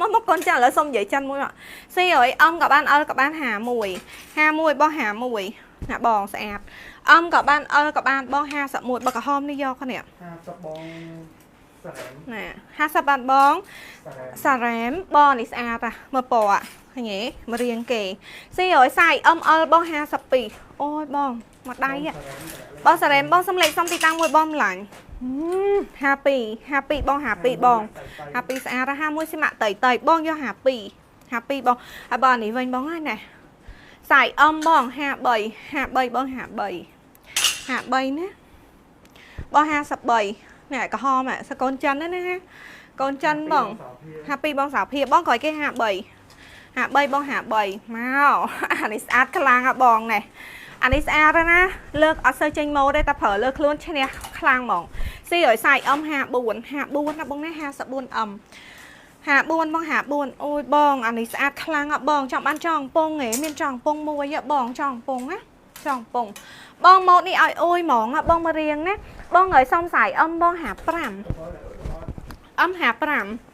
មកមកកូនចាឥឡូវសុំនិយាយចិនមួយមកស៊ីអើយ M ក៏បាន L ក៏បាន51 51បង51ណាបងស្អាត M ក៏បាន L ក៏បានបង51បើក្រហមនេះយកនេះ 50បងសារ៉ែម ណា50បានបង សារ៉ែម សារ៉ែមបងនេះស្អាតមើលពណ៌ឃើញទេមករៀងគេស៊ីអើយសាយ M L បង52អូយបងមកដៃបងសារ៉ែមបងសំលេខសំទីតាំងមួយបងម្លាញ់52 52បង52បង52ស្អាត51ស៊ីម៉ាក់តៃតៃបងយក52 52បងហើយបងនេះវិញបងហ្នឹងណាសាយ M បង53 53បង53 53ណាបង53នេះក្រហមសកូនចិនណាណាកូនចិនបង52បងសាភាពបងក្រោយគេ53 53បង53មកអានេះស្អាតខ្លាំងហ่ะបងនេះអានេះស្អាតណាលើកអត់សូវចេញម៉ូទេតែប្រើលើខ្លួនឈ្នះខ្លាំងហ្មងស៊ីឲ្យសាយ M 54 54ណាបងណា 54 M 54បង54អូយបងអានេះស្អាតខ្លាំងហ่ะបងចង់បានចង់ពងហ៎មានចង់ពងមួយហ៎បងចង់ពងណាចង់ពងបងម៉ូតនេះឲ្យអូយហ្មងបងមករៀងណាបងឲ្យសុំសាយ M បង55 M 55